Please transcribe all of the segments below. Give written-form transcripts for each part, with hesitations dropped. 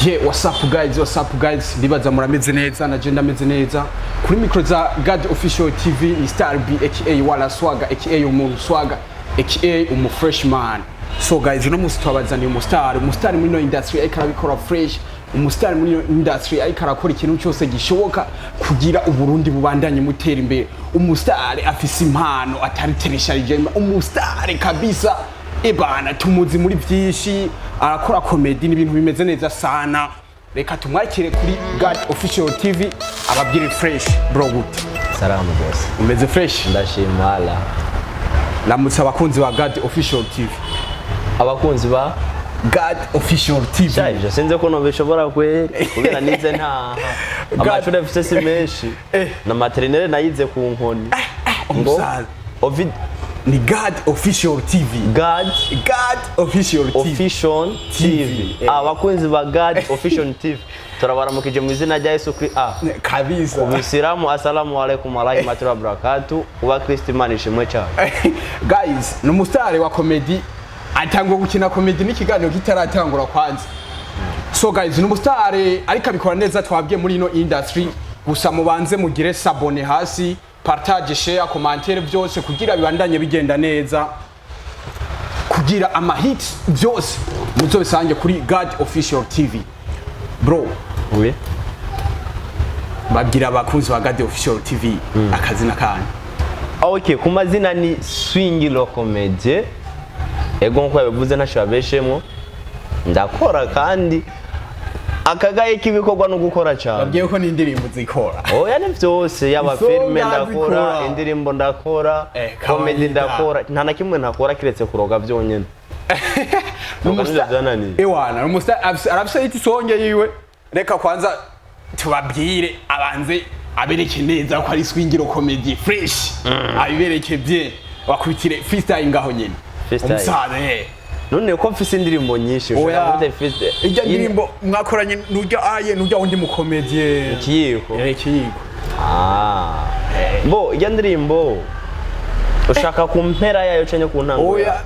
Yeah, what's up guys, what's up guys? Ndibaza murameze neza, na je ndameze neza. Kuri micro za God Official TV ni Star B aka Wala Swaga aka umuntu Swaga aka umu freshman. So guys, uno musi twabazaniye umustar, umustar muri no industry ariko arabikora fresh, umustar muri no industry ariko arakora ikintu cyose gishoboka kugira Uburundi bubandanye mutera imbere. Umustar afise impano atari teresharije, umustar kabisa. Ebana, tumuzi muri byinshi, arakora comedy n'ibintu bimeze neza sana. Reka tumwakire kuri God Official TV ababwire fresh. Bro, gute? Salamu rwose. Umeze fresh? Ndashima Allah. Ramutse abakunzi ba God Official TV. Abakunzi ba God Official TV. Sha, ivyo sinzi ko nobishobora kweri, kubera nize ntaha. Amashuri mfise si menshi. Na maternelle nayize ku nkoni ngo Umusaza. Ovid. Ni God Official TV. God God Official TV. Official TV. TV. Abakunzi ba God Official TV, turabaramukije mu izina rya Yesu Kristo. Kabisa. Ubisilamu, assalamu alaikum warahmatullahi wabarakatuh. Uba Kristo, Imana ishimwe cyane. Guys, ni umusitari wa comedy, atangwa gukina comedy n'ikiganiro kitaratangura kwanza. So guys, ni umusitari ariko abikora neza, twabwiye muri ino industry. Gusa mubanze mugire s'abonner hasi, partage, share, commentaire, byose kugira bibandanye bigenda neza, kugira ama hits byose muzobisange kuri God Official TV. Bro, Oui. babwira abakunzi ba God Official TV akazina kanyu. Ok, ku mazina ni Swing le Comédien. Ego, nkuko yabivuze, ntacyo yabeshemwo. Ndakora kandi akagaye k'ibikorwa no gukora cyane. Babwiye ko n'indirimbo zikora. Oya, ni byose, yaba Isonga filime ndakora, zikora. indirimbo ndakora, comedy kawaida. ndakora, nta na kimwe ntakora kiretse kuroga byonyine. Kuroga nivyo vyananiye. Ewana, umusta arafise iti song yiwe. Reka kwanza tubabwire, abanze abereke neza ko ari Swingiro Comedy fresh, abibereke bien, bakubitire freestyle ngaho nyene. Freestyle. Umusaza, eh. None ko mfise indirimbo nyinshi, ushobora Oya. gufite freestyle? Ijya ndirimbo mwakoranye nurya aye nurya wundi mukomedie. Ikiyiko. Eh, ikiyiko. Ah. Bo, ijya ndirimbo ushaka ku mpera yayo canke ku ntango? Oya,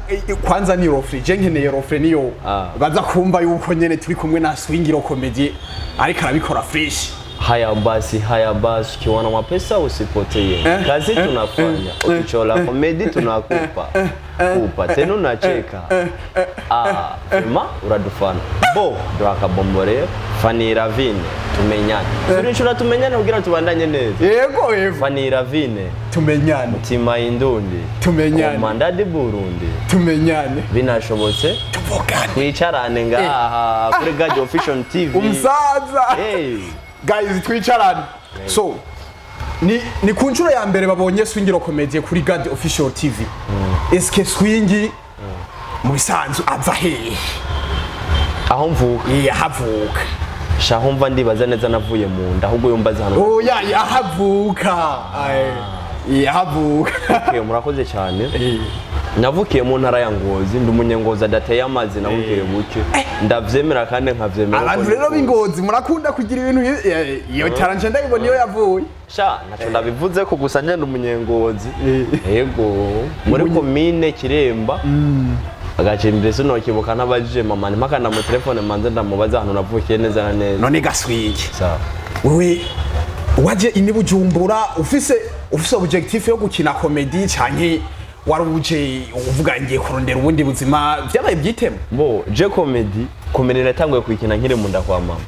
kwanza ni refrain, je nkeneye refrain niyo baza kumva yuko nyene turi kumwe na Swingiro Comedy ariko arabikora fresh. Haya basi, haya basi, ukiwa na mapesa usipotee. Kazi tunafanya, ukichola comedy tunakupa kupa tena unacheka. Ah, vraiment uradufana. Bo duhakabombo rero, Fanira Vine, tumenyane. Turishura tumenyane kugira tubandanye neza. Yego. Fanira Vine, Tumenyane. Tima Indundi, Tumenyane. Komanda di Burundi. Tumenyane. Binashobotse Tuvugane. twicarane ngaha kuri God Official TV. Umusaza. Hey. Guys, twicarane. So ni ku nshuro ya mbere babonye Swingiro Comedy kuri God Official TV. Eske Swingi mu bisanzwe ava hehe? Aho mvuka? Eh, ahavuka. Shaho mva, ndibaza neza navuye mu nda, ahubwo yumbaza hano. Oya, ahavuka. Aye, ahavuka. Okay, murakoze cyane. Navukiye mu ntara ya Ngozi, ndi umunyengozi adateye amazi, navukiye buke, ndavyemera kandi nkavyemera uko Abantu rero nikuze. b'Ingozi murakunda kugira ibintu, iyo taranje ndayibona iyo yavuye. Sha, ntaco ndabivuze ko, gusa njye ndi umunyengozi. Yego, muri komine Kiremba, agacimbiri sinokibuka ntabajije mama, mpaka ndamutelefone manze ndamubaza ahantu navukiye neza na neza. None gaswingi, Sawa. wewe waje ini Bujumbura ufise objectif yo gukina comedy, canke wari uje uvuga ngiye kurondera ubundi buzima, vyabaye byitema? Bo, je comedy natanguye kuyikina nkiri mu nda kwa mama.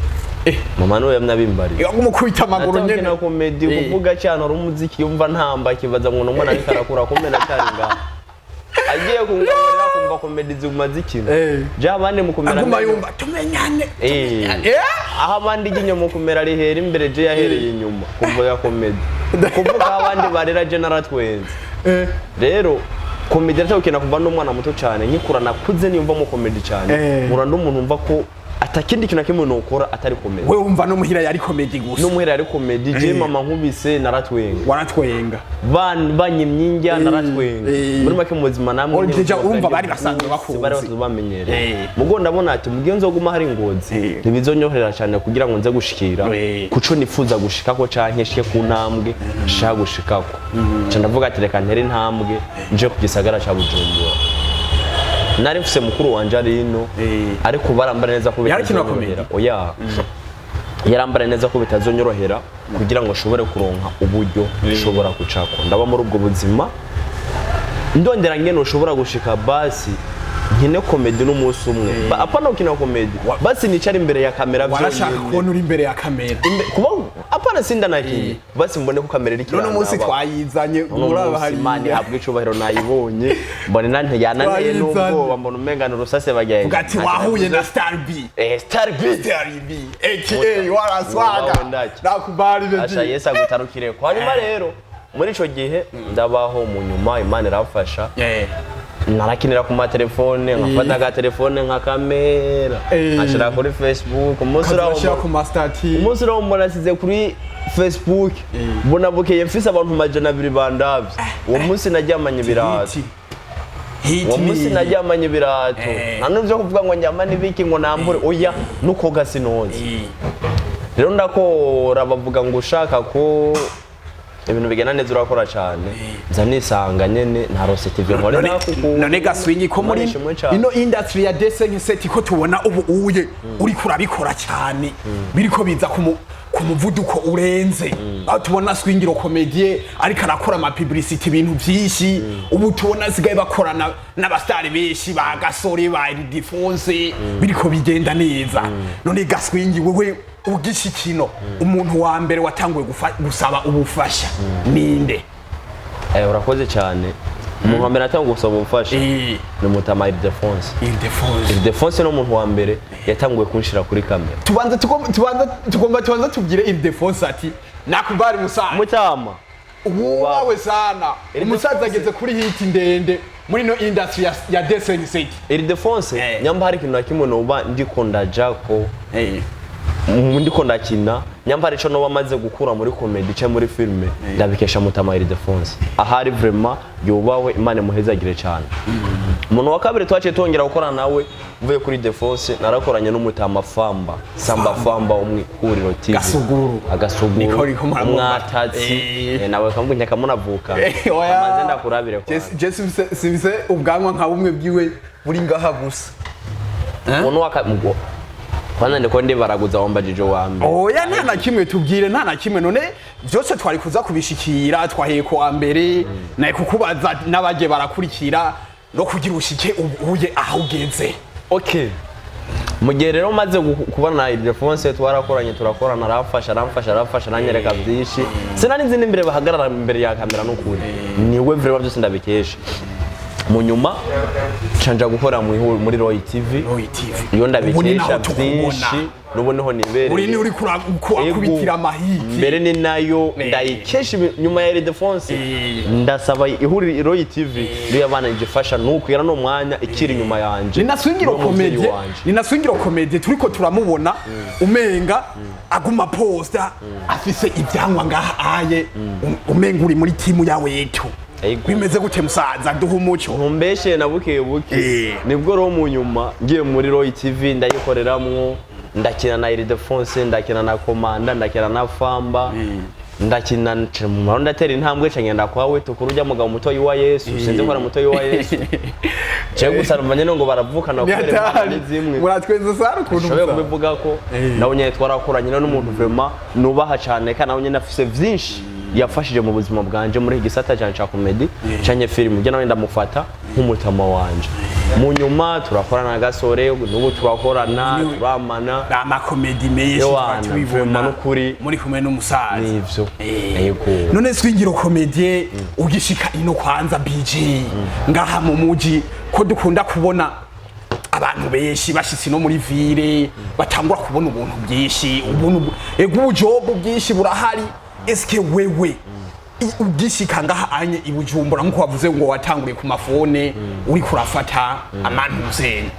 Mama niwe yamye abimbariye. Umukubita amaguru Natanguye nyene. na comedy, kuvuga cyane uri umuziki, yumva ntamba akibaza ngo numwana ariko arakura, kumbe nacyari ngaha. Agiye kungaburira kumva comedy ziguma zikina. Je abandi mu kumera Aguma amenyo- yumva tumenyane. Tumenyane. Aho abandi iryinyo mu kumera rihera imbere, je yahereye inyuma kuvuga comedy. Kuvuga aho abandi barera, je naratwenze. Rero comedy natagukina kuva n'umwana muto cyane, nkikura nakuze niyumva mu comedy cyane. Nkura n'umuntu umva ko atakindi kintu na kimwe nokora atari comedy. We wumva no muhira yari comedy gusa? N'umuhera yari comedy. Je mama nkubise naratwenga. Waratwenga. Banyimye indya naratwenga. Muri make mu buzima namwe Oh, nyene déjà ubuzima urumva bwanjye bari basanzwe bwose bakuzi. Bari basanzwe bamenyereye. Mugo ndabona ati mugihe nzoguma hari Ngozi, ntibizonyoherera cyane kugira ngo nze gushikira kuco nifuza gushikako canke nshike ku ntambwe nshaka gushikako. Nca ndavuga ati reka ntere intambwe nje ku gisagara ca Bujumbura. Nari mfise mukuru wanje ari ino, ariko barambara neza ko Yarakina bitazonyorohera. Oya, yarambara neza ko bitazonyorohera kugira ngo nshobore kuronka uburyo nshobora gucako. Ndaba muri ubwo buzima, ndondera ngene ushobora gushika basi nkine comedy n'umunsi umwe. Apana gukina comedy, basi nicara imbere ya kamera Warashaka vyonyene. kubona uri imbere ya kamera. Kuba apana sindanakinye, basi mbone ko kamera iriko None umunsi irandaba. twayizanye Uno muraba munsi Imana hariya. ihabwa icubahiro, nayibonye, mbona nante yananiye Twayizanye. n'ubwoba, mbona umengana urusase bagenzi. Uvuga ati wahuye na Star B. Star B. Star B aka Waraswaga. Wawe ndaki. Nakubali. Asha Baby. Yesu agutarukire. Hanyuma rero muri ico gihe ndabaho, mu nyuma Imana iramfasha. Narakinira ku matelefone, nkafata agatelefone nka kamera, nkashira kuri Facebook. Umunsi uraho Ukazashyira ku ma status. Umunsi uraho mbona nasize kuri Facebook, mbona bukeye mfise abantu 200 bandavye. Uwo munsi naryamanye ibirato. Hit. Hit. Uwo munsi naryamanye ibirato. Nta n'ivyo kuvuga ngo njyamane ibiki ngo nambure, oya, nukoga sinoze. Rero ndakora, bavuga ngo ushaka ko ibintu bigenda neza urakora cyane. Nza nisanga nyene ntarose TV nkorera kuko None Gaswingi, ko muri Imana ishimwe cane. ino industry ya dessin set ko tubona ubu uye uriko urabikora cyane, biriko biza ku muvuduko urenze, aho tubona Swingiro Comedie ariko arakora ama publicity, ibintu byinshi, ubu tubona asigaye bakorana n'abastari benshi, ba Gasore, ba Ildefonse, biriko bigenda neza. None Gaswingi, wewe ugishikino, umuntu wa mbere watanguye gusaba ubufasha ninde? Urakoze cyane. Umuntu wa mbere atanga gusaba ubufasha ni Mutama Ildefonse. Ildefonse. Ildefonse ni umuntu wa mbere yatanguye kunshira kuri kamera. Tubanza tubanza tugomba tubanza tubwire Ildefonse ati nakubali musaza. Mutama. Uwawe sana. Umusaza ageze kuri hit ndende muri no industry ya dessin set. Ildefonse, nyamba hari ikintu na kimwe noba ndiko ndajako, ndiko ndakina, nyamba hari ico noba maze gukura muri comedy canke muri filme, ndabikesha Mutama Ildefonse. Ahari vraiment yubahwe, Imana imuhezagire cyane. Umuntu wa kabiri twaciye twongera gukorana nawe mvuye kuri Defonse, narakoranye n'umutama Famba Samba, Famba wo mwihuriro TV. Gasuguru. Agasuguru. Niko riko muramubona. Umwatatsi. Nawe kamubwiye kamunavuka. Oya. Amaze ndakurabire kwa Je simfise ubwanwa nka bumwe bwiwe buri ngaha gusa. Umuntu wa mugwo kwanza ndiko ndibaraguza, wambajije wa mbere. Oya, nta na kimwe, tubwire, nta na kimwe. None byose twari kuza kubishikira, twaheye kuwa mbere naye kukubaza n'abagiye barakurikira no kugira ushike ubuye aho ugeze. Okay, mu gihe rero maze kubona na Ildefonse, twarakoranye, turakorana, aramfasha, aramfasha, aramfasha, aranyereka byinshi sinari nzi n'imbere bahagarara imbere ya kamera. N'ukuri niwe vraiment byose ndabikesha. Mu nyuma canja gukora muri Roy TV. Roy TV. Iyo Ubu ni ndabikesha naho tukubona. byinshi, n'ubu niho nibereye. Uri ni uri kurakubitira amahiti. Mbere ni nayo ndayikesha nyuma ya Ildefonse. Ndasaba ihuriro Roy TV niyo yabana igifasha nukwira no mwanya ikiri inyuma yanje. Ni na Swingiro Niwo muvyeyi Comedie. wanje. Ni na Swingiro Comedie turiko turamubona, umenga aguma posta afise ivyangwa ngaha aye, umenga uri muri timu ya wetu. Ego. Bimeze gute musaza? Duha umuco. Ntumbeshe na buke buke. Nibwo rero mu nyuma ngiye muri Roy TV, ndayikoreramwo, ndakina na Ildefonse, ndakina na Komanda, ndakina na Famba, ndakina mu ndatera intambwe ca ngenda kwa we tukuru ujya mugabo mutoyi wa Yesu. Sinzi ko ari mutoyi wa Yesu, je gusa numva nyene ngo baravukana kubera impano Ni ni zimwe. Muratwenza sana ukuntu Shoboye musaza. kubivuga ko nawe nyene twarakoranye n'umuntu vraiment nubaha cane, kandi nawe nyene afise vyinshi yafashije mu buzima bwanje muri iki gisata canje ca comedy canke film. Njye nawe ndamufata nk'umutama wanje. Mu nyuma turakorana na Gasore, n'ubu turakorana, turamana. Amakomedi menshi. Yohana, tubibona vraiment n'ukuri. Muri kumwe n'umusaza. Nivyo. Yego. None Swingiro Comedie, ugishika ino kwanza BG ngaha mu muji, ko dukunda kubona abantu benshi bashitse no muri ville batangura kubona ubuntu bwinshi, ubuntu ego ubujobu bwinshi burahari, eske wewe ugishika ngaha anye i Bujumbura, nkuko wavuze ngo watanguriye ku mafone uri kurafata amantu zene,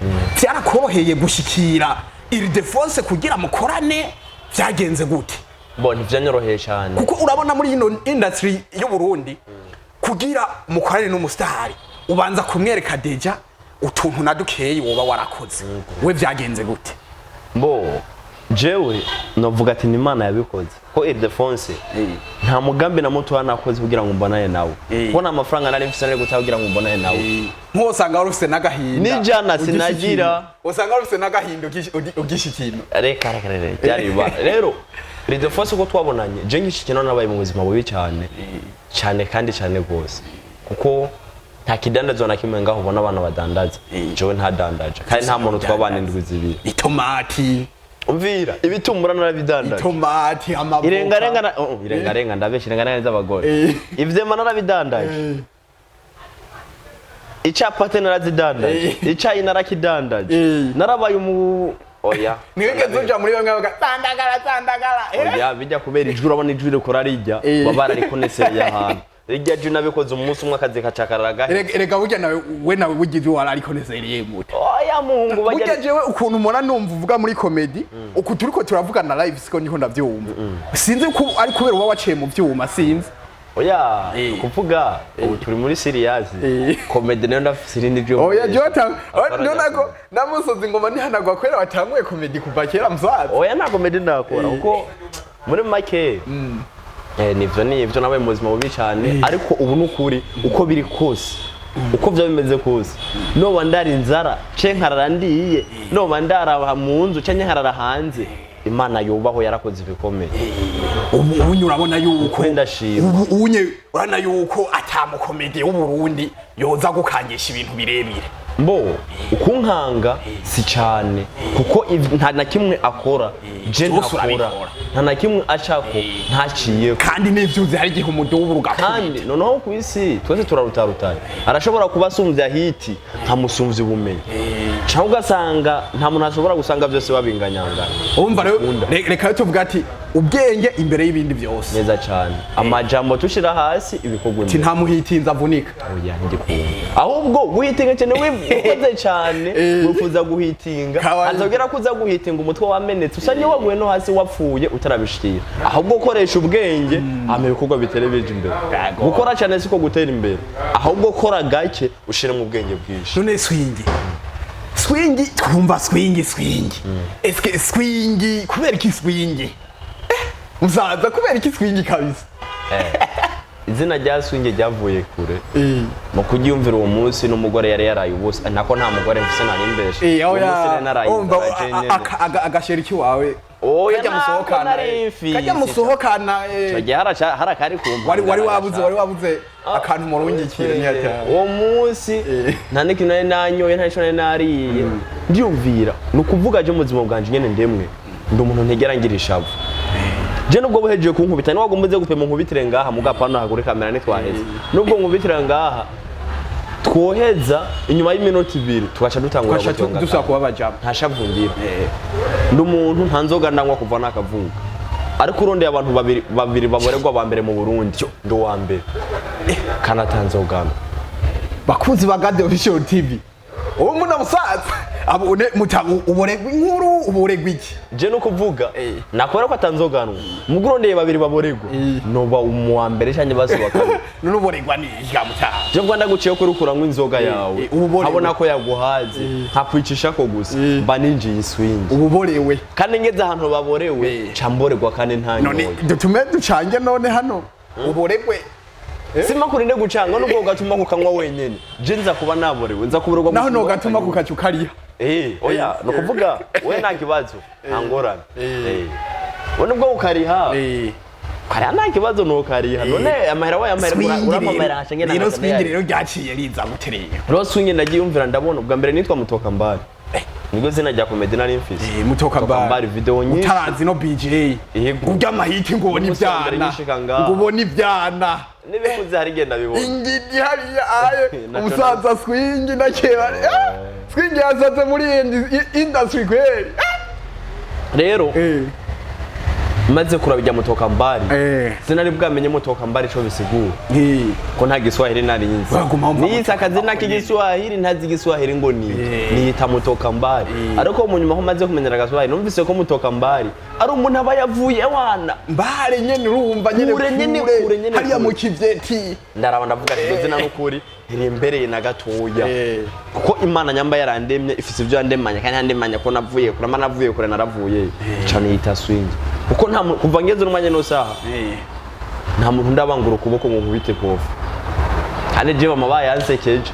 vyarakoroheye gushikira Ildefonse kugira mukorane? Vyagenze gute? Bo, ntivyanyoroheye cane. Kuko urabona muri ino industry y'u Burundi, kugira mukorane n'umusitari ubanza kumwereka déjà utuntu na dukeyi woba warakoze. We vyagenze gute? Bo. Jewe novuga ati ni Imana yabikoze, ko Ildefonse nta mugambi na muto nakoze kugira ngo mbonane nawe, kuko nta mafaranga nari mfise nari gutanga kugira ngo mbonane nawe. Nk'usanga wari ufise n'agahinda N'ijana ugisha sinagira. ikintu. Usanga wari ufise n'agahinda ugisha ikintu. Reka, reka, reka, byari ibara. Rero Ildefonse, uko twabonanye, je nkishikino nabaye mu buzima bubi cyane cyane kandi cyane rwose, kuko nta kidandazwa na kimwe ngaho ubona abantu badandaza, jewe ntadandaje, kandi nta muntu twabana indwi 2. Itomati. Umvira, ibitumbura narabidandaje. Itomati, amavoka. Irengarenga oh, irengarenga, ndabesha, irengarenga z'abagore. Ivyema narabidandaje. Icapate narazidandaje. Icayi narakidandaje. Narabaye umu oya. Ntiwigeze uja muri bamwe bavuga sandagara, sandagara? Oya, bijya kubera ijwi, urabona ijwi rikora rijya, baba bararikonesereye ahantu rijya jwi. Nabikoze umunsi umwe, akazi kacakarara gahe. Erega burya nawe, we nawe bugize wararikonesereye mute. Oya mungu, Burya bajya jewe ukuntu mpora numva uvuga muri comedy, uku turiko turavugana live siko niho ndavyumva. Sinzi ko ari kubera uba waciye mu vyuma, sinzi. Oya, kuvuga ubu turi muri serious comedy, nayo ndafise irindi jwi. Oya, jewe Akora none ko comedy. namusozi ngoma ntihanagwa kubera watanguye comedy kuva kera, musaza. Oya, nta comedy ndakora, kuko muri make nivyo, nivyo, nabaye mu buzima bubi cyane, ariko ubu nukuri, uko biri kose, uko vyaba bimeze kose, noba ndara inzara ce nkarara ndiye, noba ndara mu nzu canke nkarara hanze, Imana yubaho, yarakoze ibikomeye. Ubu unye urabona yuko Ukuri ndashima. Ubu unye urabona yuko ata mukomedi w'Uburundi yoza gukangisha ibintu birebire. Mbo ukunkanga si cyane, kuko nta na kimwe akora je Vyose ntakora. Urabikora. Nta na kimwe acako ntaciyeko. Kandi n'ivyuzi hari igihe umudubu ugakubita. Kandi noneho ku isi twese turarutarutanye, arashobora kuba asumvya hiti nkamusumvya ubumenyi, cyangwa ugasanga nta muntu ashobora gusanga byose babinganyangana. Urumva rero, Ukunda. reka rero tuvuga ati ubwenge imbere y'ibindi byose. Neza cyane, amajambo tushira hasi, ibikorwa Ati imbere. nta muhitinzi avunika. Oya, ntigikunda, ahubwo guhitinga cyane, ukoze cyane wifuza guhitinga, azogera ko uza guhitinga umutwe wamenetse, usa niwaguye no hasi wapfuye utarabishikira. Ahubwo ukoresha ubwenge, hama ibikorwa bitere bija imbere. Yego. Gukora cyane siko gutera imbere, ahubwo kora gake ushiremo ubwenge bwinshi. None swingi, swingi, twumva swingi, swingi, eske swingi kubera iki? Swingi, musaza, kubera iki swingi kabisa? Izina rya swingi ryavuye kure mu kuryumvira uwo munsi n'umugore yari yaraye ubusa, nako nta mugore mfise, nari mbeshe. Aho Uwo munsi nari naraye umva, inzara je nyene. Agasheri kiwawe Oya, kajya ntabwo musohokana, nari mfise. kajya musohokana, Ico gihe hari akari ku wari wabuze, wari wabuze akantu murungikira ntiyataha. Uwo munsi nta n'ikintu nari nanyoye, nta n'ico nari nariye. Ndiyumvira, ni ukuvuga je mu buzima bwanje nyene ndemwe ndi umuntu ntigera ngira ishavu. Je nubwo buhejeje kunkubita, niwagomba uze gupima unkubitire ngaha mugapano kuri kamera, ntitwaheza. Nubwo nkubitira ngaha, twoheza inyuma y'iminota 2 tugaca dutangura Twasha gutonga. dusaba kuba bajama. Nta shavu ngira, ndi umuntu nta nzoga ndanywa kuva nakavuka, ariko urondeye abantu babiri babiri baborerwa ba mbere mu Burundi, ndi uwa mbere kandi ata nzoga nywa. Bakunzi ba God Official TV, ubu muna musaza abone mutabu uboregwa inkuru, uboregwa iki? Je no kuvuga nakora ko atanzoganwa, mugo urondeye babiri baboregwa, noba umu wa mbere canke basi wa kabiri. None uboregwa ni iki mutaha? Je mbwa ndaguciye ko uriko uranywa inzoga yawe, Uba uborewe. nkabona ko yaguhaze, nkakwicisha ko gusa, mba ninjiye iswingi. Uba uborewe. Kandi ngeze ahantu baborewe, ca mborerwa kandi None ntanyoye. dutume ducange none hano uboregwe. Sima kurinde gucanga, nubwo ugatuma kukanywa wenyene, je nza kuba naborewe, nza kuborerwa. Naho gusumba nogatuma bakanywa. kukaca ukariha. Oya, ni ukuvuga we nta kibazo, nta ngorane. We nubwo ukariha, ukariha nta kibazo, nukariha. None amahera wayamahera, urapa amahera hashinge. Rero swingi rero ryaciye riza gute rero? Rero swingi nagiye yumvira, ndabona ubwa mbere nitwa Mutoka Mbari, nibwo zina rya comedy nari mfise. Mutoka Mbari, video nyinshi. Utarazi no BJ. Yego. Urya amahiti ngo ubone Umunsi wa mbere ivyana, ngishika ngaha. ngo ubone ivyana. Nibikuze hari igenda bibona. Ingidi hariya aye. Naco. Umusaza swingi ndakeba, swingi yasaze muri iyi industry kweli. Rero Maze kuraba ijya mutoka mbali, sinari bwamenye mutoka mbali ico bisigura, ko nta Giswahili nari nzi. Waguma wumva Niyita mutoka akazina mbali. k'Igiswahili, ntazi Igiswahili ngo ni niyita mutoka mbali. Ariko mu nyuma aho maze kumenyera Agaswahili, numvise ko mutoka mbali ari umuntu aba yavuye wana Mbare nyene, urumva nyene. Kure nyene, kure nyene, hariya kure. Mu kivyeti. Ndaraba ndavuga ati iryo zina n'ukuri ntirimbereye na gatoya, kuko Imana nyamba yarandemye ifise ibyo yandemanye, kandi yandemanye ko navuye kure, mba navuye kure, naravuye cane. Yita Swing kuko nta kuva ngeze n'umwanya n'usaha nta muntu ndabangura ukuboko ngo nkubite kofe. Kandi jewe mama bayansekeje,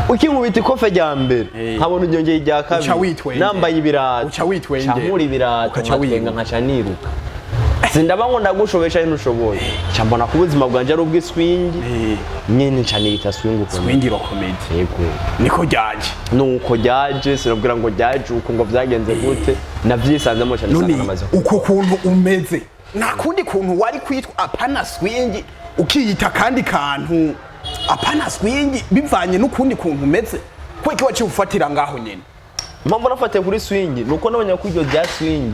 ukinkubita ikofe rya mbere nkabona unyongeye irya Uca kabiri witwengera. nambaye ibirato, Uca witwengera. nca nkura ibirato, Ukaca nkatwenga, wiruka. nkaca niruka. Sindaba ngo ndagushobesha ntushoboye, nca mbona ko ubuzima bwanje ari ubw'iswingi nyene, nca niyita Swing uko. Swingiro Comedy. Yego. Niko ryaje. Nuko ryaje, sinabwira ngo ryaje uko, ngo byagenze gute, navyisanzemo cyane. None Nsanga namaze uko kuntu umeze, nta kundi kuntu wari kwitwa apana Swing, ukiyita kandi kantu apana Swing, bivanye n'ukundi kuntu umeze, kweki waciye ufatira ngaho nyene? Impamvu nafatiye kuri Swing ni uko nabonye ko iryo rya Swing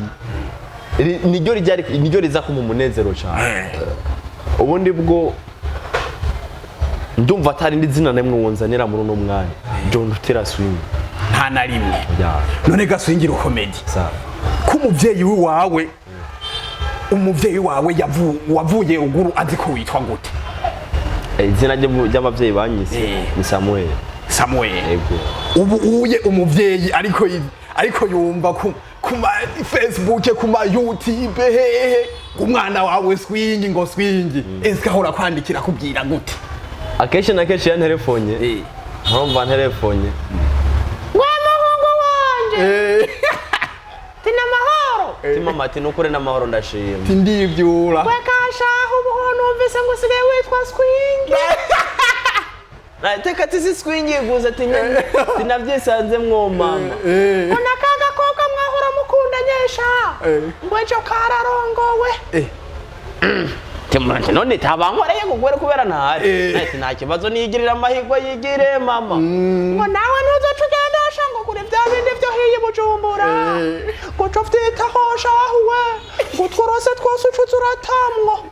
niryo ryari, niryo riza kumpa umunezero cyane. Ubundi bwo ndumva atari indi zina namwe wonzanira muri uno mwanya John Utera Swing. Nta na rimwe. Ya. None ga Swingiro Comedy, Sawa. ko umuvyeyi wawe, umuvyeyi wawe wavuye ruguru azi ko witwa gute? Izina ry'abavyeyi banyise ni Samuel. Samuel. Yego. Ubu uye umuvyeyi ariko yumva ku ma Facebook, ku ma YouTube, hehe, umwana wawe Swingi, ngo Swingi, ese ahora kwandikira kubwira gute? Akenshi na kenshi yanterefonye, nkumva nterefonye: Wa muhungu wanje, tina amahoro? Ati mama, ati nukuri n'amahoro, ndashima. Ndivyura. We kashaho, ubu numvise ngo usigaye witwa Swingi. Teka ati si Swingi gusa, ati nyene sinavyisanze mwo mama. Ngo na ka gakobwa mwahora mukundanyesha, ngo ejo kararongowe. Ati none tabankoreye kugwere kubera ntahari. Ati nta kibazo, nigirira amahirwe yigire mama. Ngo nawe ntuzoca ugendesha ngo kure bya bindi byo hiyi Bujumbura, ngo uca uvyitaho shahuwe, ngo utworose twose ucuza uratamwo.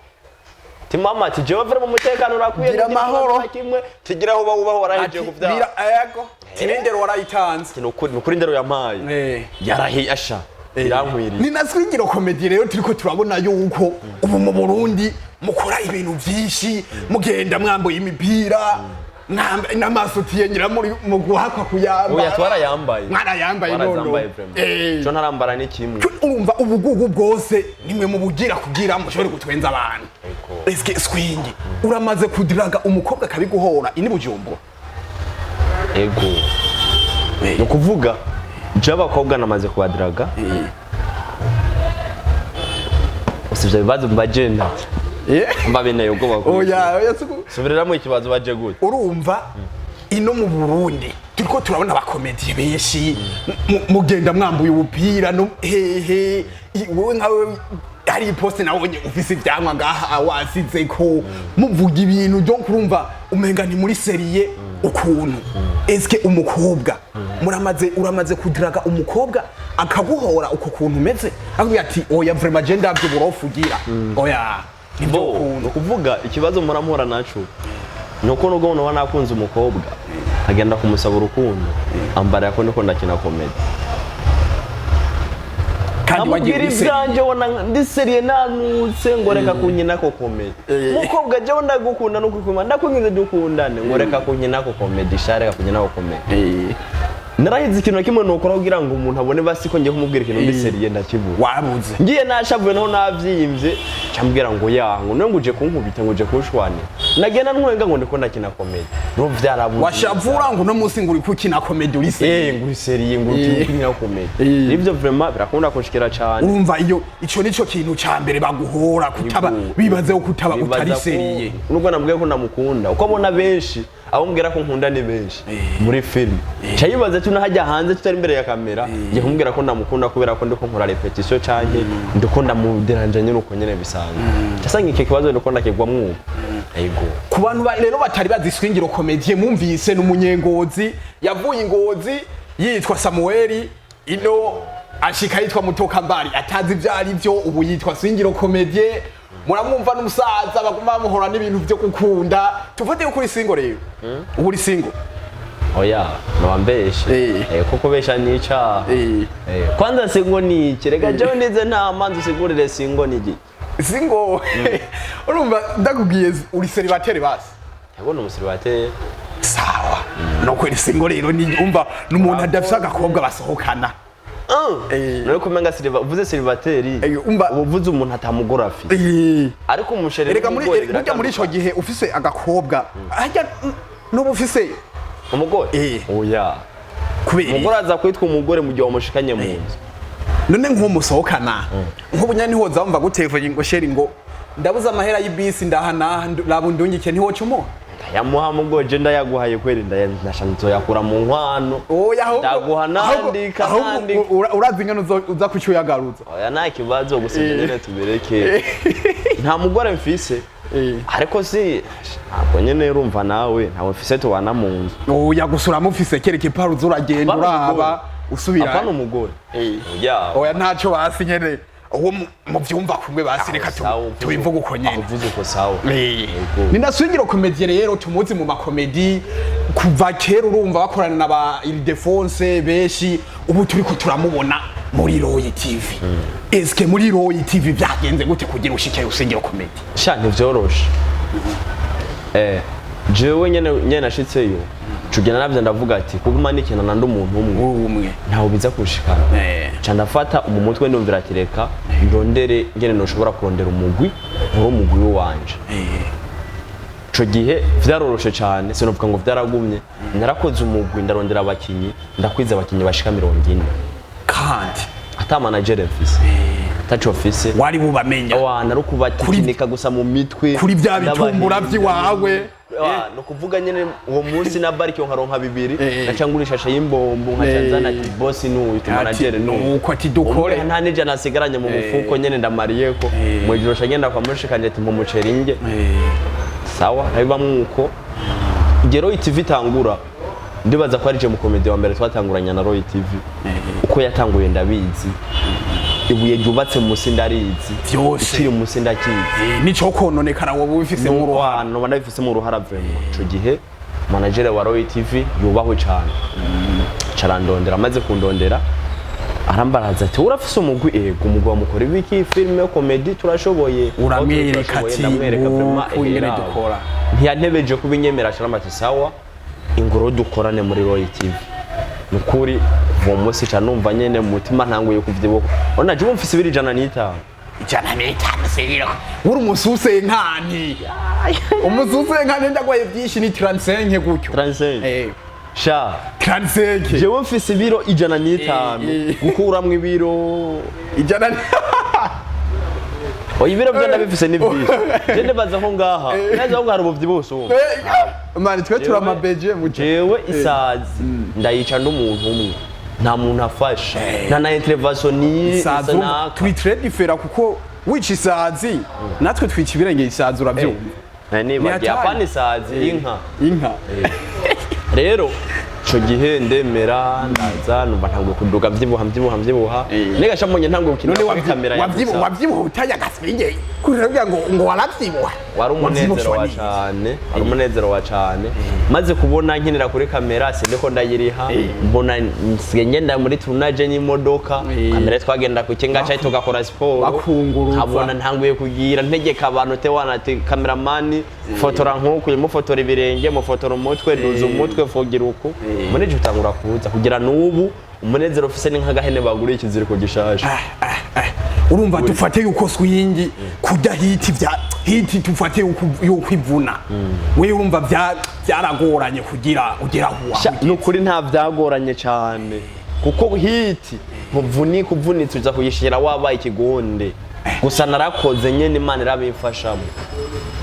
Ati mama, ati jewe vraiment umutekano urakwiye. Gira ntugira amahoro. ikibazo na kimwe, tugira aho uba warahejeje kuvyara. Ego, tirindero warayitanze. Ati nukuri indero yampaye yarahiye asha, irankwiriye. Ni na Swingiro Comedy rero turiko turabona yuko ubu mu Burundi mukora ibintu vyinshi, mugenda mwambaye imipira, n'amasutiye ngira muri mu guhakwa kuyambara. Oya, twarayambaye. Mwarayambaye nono. Twarazambaye vraiment. Co ntarambara ni kimwe. Urumva ubugugu bwose nimwe mu bugira kugira mushobore gutwenza abantu. Eske Swingi, uramaze kudiraga umukobwa akabiguhora ini Bujumbura? Ego, ni ukuvuga je abakobwa namaze kubadiraga. Usibye ibibazo mbaje nda mba binteye ubwoba. Oya oya, Subiriramo ikibazo baje gute? Urumva ino mu Burundi turiko turabona abakomediye benshi mugenda mwambuye ubupira no hehe. Wowe nkawe hari iposte nabonye ufise ivyamwa ngaha wasize ko muvuga ibintu byo kurumva umenga ni muri sérieux ukuntu. Eske umukobwa muramaze, uramaze kudiraga umukobwa akaguhora uko kuntu umeze, akubwira ati oya, vraiment je ndavyo burofu ugira, oya, nibyo Bo, ni ukuntu? ukuvuga ikibazo muramura naco ni uko nubwo naba nakunze umukobwa agenda kumusaba urukundo, ambara ko ndiko ndakina comedy. Kandi wagiye Amubwira muri sérieux. Ivyanje wona ndi sérieux, nanutse ngo reka kunkinako comedy. Mukobwa, jewe ndagukunda nukwikuma, ndakwinginze dukundane, ngo reka kunkinako comedy sha, reka kunkinako comedy. Narahize ikintu na kimwe nokora kugira ngo umuntu abone basi ko ngiye kumubwira ikintu ndi sérieux, ndakibura. Wabuze. Ngiye nashavuye naho navyimbye, cambwira ngo yango none ngo uje kunkubita, ngo uje kunshwanira, nagenda ntwenga ngo ndiko ndakina comedy, no vyarabuze. Washavura ngo uno munsi ngo uri kukina comedy uri sérieux. Eh, ngo uri sérieux, ngo uri gukina comedy. Ivyo vraiment birakunda kunshikira cane. Urumva iyo ico nico kintu ca mbere baguhora kutaba Yego. bibaze ko kutaba Bibaza utari ko- sérieux. Nubwo nambwiye ko ndamukunda, uko abona benshi abo mbwira ko nkunda ni benshi muri film, ca yibaza ati hajya hanze tutari imbere ya kamera ngiye kumubwira ko ndamukunda kubera ko ndiko nkora répétition canke ndiko ndamuderanja nyene uko nyene bisanzwe, casanga iki kibazo ndiko ndakigwamwo uko. Ego. Ku bantu rero batari bazi Swingiro Comedy, mumvise n'umunyengozi yavuye Ingozi yitwa Samuel ino. Ashika yitwa Mutokambari, atazi ibyo ari byo. Ubu yitwa Swingiro Comedie. Muramwumva n'umusaza, baguma bamuhora n'ibintu byo gukunda. Tufate yuko uri single rero, ubu uri single? Oya, nobambeshe. Eh. Eh, kuko besha ni icaha. Eh. Eh, kwanza single ni iki? Reka jewe nize, nta manzi usigurire single ni iki. Single, urumva ndakubwiye uri célibataire basi. Yabona umusiribateri. Sawa, no kweri single rero ni umva n'umuntu adafise agakobwa basohokana. Eh. None kumenga uvuze célibataire, Eh, umva- uba uvuze umuntu atamugore afise. Eh. Ariko umuchéri Erega muri n'umugore burya muri ico biratandukanye. gihe ufise agakobwa harya nuba ufise Umugore? Eh. Oya. Kubera Umugore aza kwitwa umugore mu gihe wamushikanye mu nzu. None nk'uwo musohokana, nk'ubu nyene ntiwoza wumva gutelefone ngo: "Chéri," ngo "ndabuze amahera y'ibisi, ndaha naha, raba undungike," ntiwoca umuha? Ndayamuha mugoje, ndayaguhaye kweri, nzoyakura mu nkwano. Oya, ahubwo Ndaguha nandika, ahubwo nandika. urazi ingene uza kucyuyagaruza. Oya, nta kibazo, gusa ibyo nyene tubireke, nta mugore mfise. Eh. Ariko si ntabwo nyene, urumva nawe ntawe mfise tubana mu nzu. Oya, gusa uramufise kereka ipara uza uragenda Apana uraba umugore. usubira. Apana umugore. Eh. Oya. Oya, ntaco basi nyene uwo muvyumva kumwe basi, reka Sawa, tubivuge uko nyene. Uvuze uko sawa. Eh. Yego. Ni na Swingiro Comedy rero tumuzi mu makomedi kuva kera, urumva bakorana na ba Ildefonse benshi. Ubu turiko turamubona muri Roy TV. Eske muri Roy TV byagenze gute kugira ushike Swingiro Comedy? Sha, ntivyoroshe. Eh, jewe nyene nashitseyo cugenda navyo, ndavuga ati kuguma nikina nandi umuntu umwe Umwe. ntawe biza kunshikana. Eh. Ca ndafata mu mutwe, ndumvira ati reka ndondere ngene noshobora kurondera umugwi, nkore umugwi wanje. Ico gihe vyaroroshe cane, sinovuga ngo vyaragumye. Narakoze umugwi, ndarondera abakinyi, ndakwiza abakinyi bashika 40. Kandi Ata manager mfise, ataco mfise. Wari bubamenya. Wa, narukubatikinika gusa mu mitwe. Kuri bya bitumbura Ndabahenda. vy'iwawe. Wa, ni ukuvuga nyene uwo munsi na bariki nkaronka bibiri, Eh. naca ngura ishashe y'imbombo, nkaca nzana ati boss nuyu, tu manager nuyu. Nuko ati dukore. Umwe nta n'ijana asigaranye mu mufuko nyene, ndamariyeko mw'ijoro ca ngenda kwa mushikanje ati mpa umuceri nge. Sawa, nabibamwo uko. Igihe Roy TV itangura, ndibaza ko ari je mukomedi wa mbere twatanguranye na Roy TV. Uko yatanguye ndabizi, ibuye ryubatse musi ndarizi. Vyose. Ikiri musi ndakizi. Nico kononekara wowe ubifise mu ruhara. Nuko ndabifise mu ruhara vraiment. Ico gihe manager wa Roy TV yubahwe cane, carandondera. Amaze kundondera arambaraza ati: "Urafise umugwi?" "Ego." "Umugwi wa mukora ibiki?" "Filme, comedy, turashoboye." Uramwereka Turashoboye, ati ndamwereka vraiment, nguku ingene era. dukora. Ntiyantebeje kubinyemera, caramba ati: "Sawa, ingoro dukorane muri Roy TV." Nukuri uwo munsi ca numva nyene mu mutima ntanguye kuvyibuka. Urabona jewe mfise ibiro 105. 105 siriro, uri umususe nkani, umususe nkani, ndagwaye byinshi ni 35 gutyo. 35? Eh. Sha. 35. Jewe mfise ibiro 105. Eh. Gukuramwo ibiro Ijana. Oya, ibiro byo ndabifise ni byinshi. Je ndibaza ko ngaha neza ko hari ubuvyibushye ubu. Mani, twe turamabeje mu Jewe isazi ndayica n'umuntu umwe, nta muntu afasha, nta na intervention ni Isazi turi très différent, kuko wica isazi natwe twica ibirenge isazi, urabyumva. Nibagiye. Ni hatari. Apana isazi, inka. Inka. Rero ico gihe ndemera, ndaza numva ntanguye kuduga, mvyibuha, mvyibuha, mvyibuha. Niga mbonye ntanguye gukinira None kuri kamera ya gusa. Wavyibuha utaye agaswinge kugira ngo waravyibuha? Wari umunezero wa Wavyibusha. cane, wari umunezero wa cane. Maze kubona nkinira kuri kamera, sindiko ndayiriha, mbona nsigaye ngenda muri tournage n'imodoka. Kamera twagenda ku kinga cyayi tugakora siporo. Bakunguruza. Nkabona ntanguye kugira ntegeka abantu te wana ati: "Cameraman, fotora nkuku, mufotora ibirenge, mufotora umutwe, duza umutwe, fogira uku." Umunezero utangura kuza kugira n'ubu umunezero ufise ni nk'agahene baguriye ikiziriko gishasha. Urumva dufate yuko swingi kurya hit vya hit, tufate yuko ivuna, we urumva byaragoranye kugira ugera aho? Sha, ni ukuri nta byagoranye cyane, kuko hit ntuvunika, uvunitse uza kuyishira wabaye ikigonde. Gusa narakoze nyene, Imana irabimfashamo.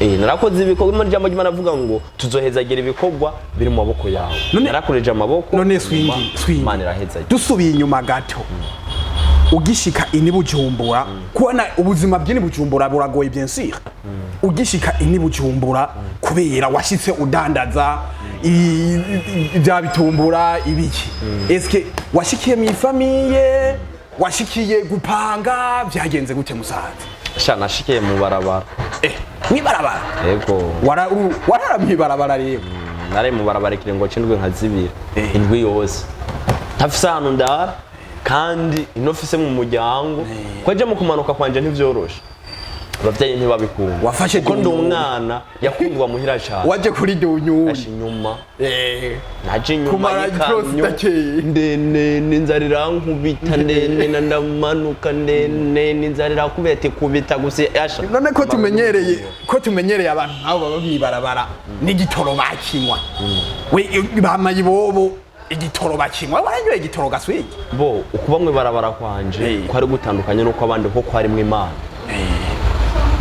Eh, narakoze ibikorwa. Imana, ijambo ry'Imana avuga ngo tuzohezagira ibikorwa biri mu maboko yawe. Narakoreje amaboko. None swingi, swingi, Imana irahezagira. Dusubiye inyuma gato, ugishika ini Bujumbura, kubona ubuzima bw'ini Bujumbura buragoye bien sûr. Ugishika ini Bujumbura, kubera washitse udandaza bya bitumbura ibiki, eske washikiye mu i famille? Washikiye gupanga, byagenze gute, musaza? Sha, nashikiye mu barabara. Mwibarabara? Yego. Warara mwibarabara rero? Nari mu barabara ikiringo c'indwi nka 2, indwi yose ntafise ahantu ndara, kandi inofise mu muryango ko aje mu kumanuka kwanje ntivyoroshe, abavyeyi ntibabikunda. Wafashe kuko ndi dunyuri. Umwana yakundwa muhira cane. Waje kuri dunyuri. Aje inyuma, naje inyuma Kumara y'ikamyo. cross idakeye. Ndene n'inzara irankubita, ndene na ndamanuka, ndene n'inzara irakubita, ati kubita gusa yasha. None ko tumenyereye abantu nk'abo baba mwibarabara n'igitoro bakinywa, we bamaye ibobo igitoro bakinywa, waranyoye igitoro gaswigi? Bo ukuba mwibarabara kwanje kwari gutandukanye n'uko abandi, ko kwarimwo Imana.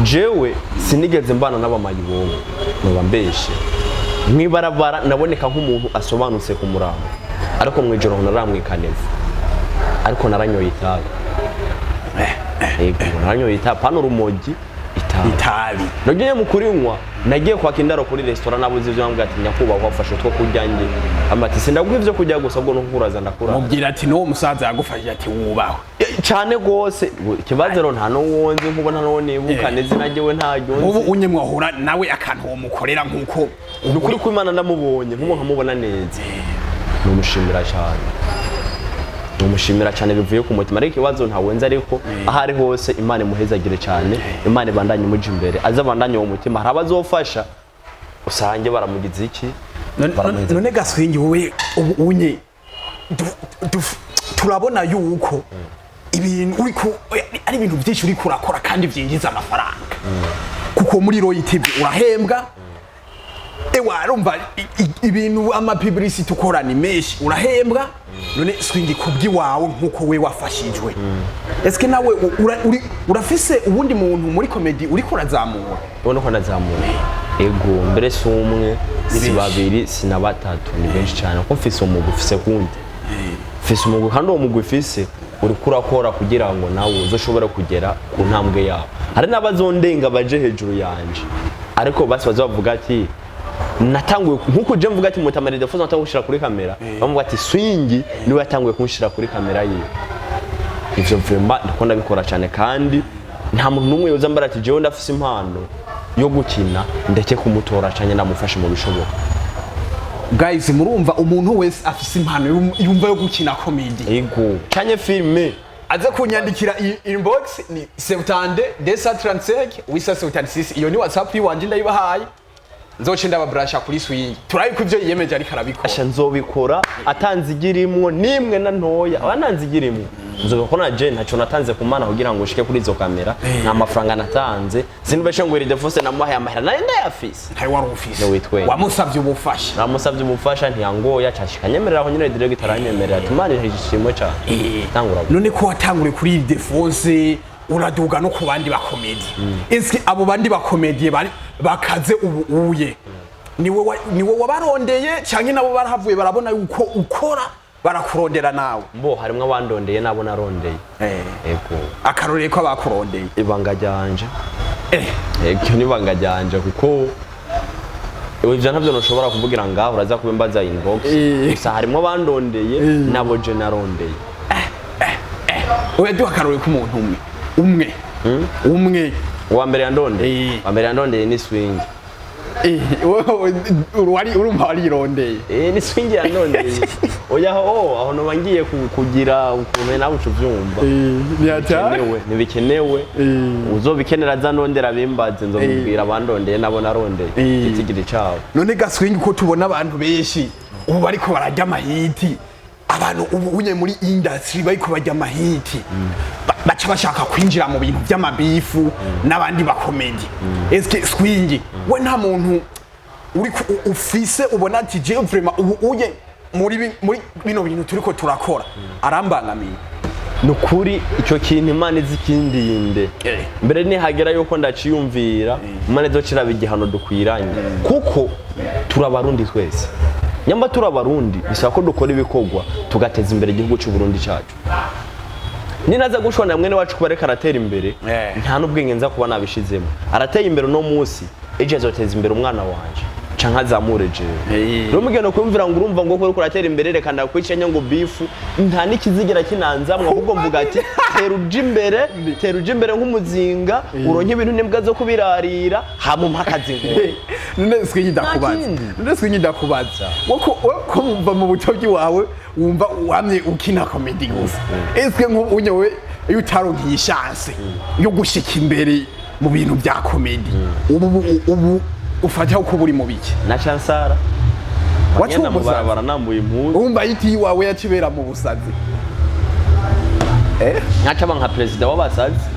Jewe sinigeze mbana n'abamayibobo, noba mbeshe. Mwibarabara naboneka nk'umuntu asobanutse ku murango, ariko mwijoro naramwikaneza, ariko naranyoye itabi. Yego, naranyoye itabi, pano urumogi, itabi. Itabi. Nagiye mu kurinywa, nagiye kwaka indaro kuri resitora, nabuze ivyo, bambwira ati: "Nyakubahwa, wafashe utwo kurya." Nge amati sindaguha ivyo kurya gusa, ubwo no kuraza ndakuraza. Mubwira ati n'uwo musaza yagufashije, ati wubahwe. Cyane rwose. Ikibazo rero nta n'uwo nzi, nkubo nta n'uwo nibuka n'izina ryiwe ntaryo Ubu nzi. unye mwahura nawe, akantu womukorera nk'uko Ni ukuri ko Imana ndamubonye nkubo nkamubona neza, numushimira cyane, numushimira cyane bivuye ku mutima. Ariko ikibazo ntawe nzi, ariko aho ari hose Imana imuhezagire cyane, Imana ibandanye imuja imbere, aze abandanye uwo mutima. Hari abazofasha usange baramugize iki. Baramuheza. None gaswingi, wowe ubu unye turabona yuko ibintu uriko ari ibintu byinshi uriko urakora kandi byinjiza amafaranga, kuko muri Roy TV urahembwa. Ewa, urumva ibintu ama publicity ukora ni menshi, urahembwa. None swingi, kubw'iwawe nkuko we wafashijwe, eske nawe urafise uwundi muntu muri comedy uriko urazamura? Ubona ko ndazamura, ego. Mbere si umwe, si Benshi. babiri, si na batatu, ni benshi cyane, kuko mfise umugwi, mfise kundi, mfise umugwi, kandi uwo mugwi mfise uriko urakora kugira ngo nawe uzoshobore kugera ku ntambwe yawo. Hari n'abazondenga baje hejuru yanje, ariko basi baza bavuga ati natanguye nkuko uje mvuga ati Mutamaride Defoso natanguye gushira kuri kamera, bamuvuga ati Swingi niwe yatanguye kunshira kuri kamera yiwe. Ivyo vraiment ndiko ndabikora cyane, kandi nta muntu n'umwe yoza mbara ati jewe ndafise impano yo gukina, ndeke kumutora canke ndamufashe mu bishoboka. Guys, murumva, umuntu wese afise impano yumva yo gukina comedy Ego, canke filme, aze kunyandikira inbox ni 72 235 876. Iyo ni WhatsApp yiwanje, ndayibahaye, nzoce ndababrasha kuri swing, turabe ko ivyo yiyemeje ariko arabikora. Asha, nzobikora atanzigirimwo nimwe na ntoya, aba ntanzigirimwo nzobikora. Je ntaco natanze ku Mana kugira ngo ushike kuri izo kamera, nta mafaranga natanze. Sinubeshe ngo iri Defose namuhaye amahera, nari ndayafise. Ntayo wari ufise. No, witwenga. Wamusavye ubufasha? Namusavye ubufasha, ntiyangoya, cashika nyemerera aho nyene direct, aranyemerera ati Imana ishimwe cane. Tangura. None ko watanguriye kuri iyi Defose, uraduga no ku bandi bakomedi, eske abo bandi bakomediye bari bakaze ubu uye niwe wabarondeye, canke nabo barahavuye barabona yuko ukora barakurondera nawe? Bo harimwo abandondeye nabo narondeye. Ego. Akarorero ko abakurondeye? Ibanga ryanje. Ego, ni ibanga ryanje, kuko ivyo ntavyo ntushobora kuvugira ngaho, uraza kubimbaza inbox. Gusa harimwo abandondeye nabo je narondeye. Oya, duha akarorero k'umuntu umwe umwe umwe. Uwa mbere yandondeye? Uwa mbere yandondeye ni Swing. Wowe wari urumva warirondeye? Ni Swing yandondeye. Oya, aho aho noba ngiye kugira ukuntu nawe uca uvyumva. Ntibikenewe, ntibikenewe. Uzobikenera aza ndondera, bimbaze, nzomubwira abandondeye nabo narondeye, igitigiri cabo. None gaswingi, ko tubona abantu benshi ubu bariko bararya amahiti, abantu ubu unye muri industry bariko barya amahiti, baca bashaka kwinjira mu bintu by'amabifu n'abandi bakomedi, eske Swingi we nta muntu uri ufise ubona ati jewe vraiment ubu uye muri bino bintu turiko turakora arambangamiye? Ni ukuri, icyo kintu Imana izi ikindinde. Mbere nihagera yuko ndaciyumvira, Imana izociraba igihano dukwiranye, kuko turi Abarundi twese. Nyamba turi Abarundi, bisaba ko dukora ibikorwa tugateza imbere igihugu cy'u Burundi cyacu. Ninaza gushwana mwene wacu kuba ariko aratera imbere, nta n'ubwenge nza kuba nabishizemo. Arateye imbere uno munsi, ejo azoteza imbere umwana wanje. Canke azamure jewe. Rero mugenda kumvira ngo urumva ngo ko uriko uratera imbere, reka ndakwicenya ngo beef, nta n'ikizigera kinanzamwe, ahubwo mvuga ati tera uja imbere, tera uja imbere nk'umuzinga, uronke ibintu n'imbwa zo kubirarira, hama umpe akazi nkora. None swingi ndakubaza. Kindi. None swingi ndakubaza, wako wumva mu buto bwawe wumva wamye ukina comedy gusa, eske nk'ubu unyewe iyo utaronkiye chance yo gushika imbere mu bintu bya comedy, ubu ufata uko buri mu biki? Na chansara. Waciye Ngenda mu umusazi. barabara nambuye impuzu. Urumva yiti iwawe yakibera mu busazi. Nkacaba nka perezida w'abasazi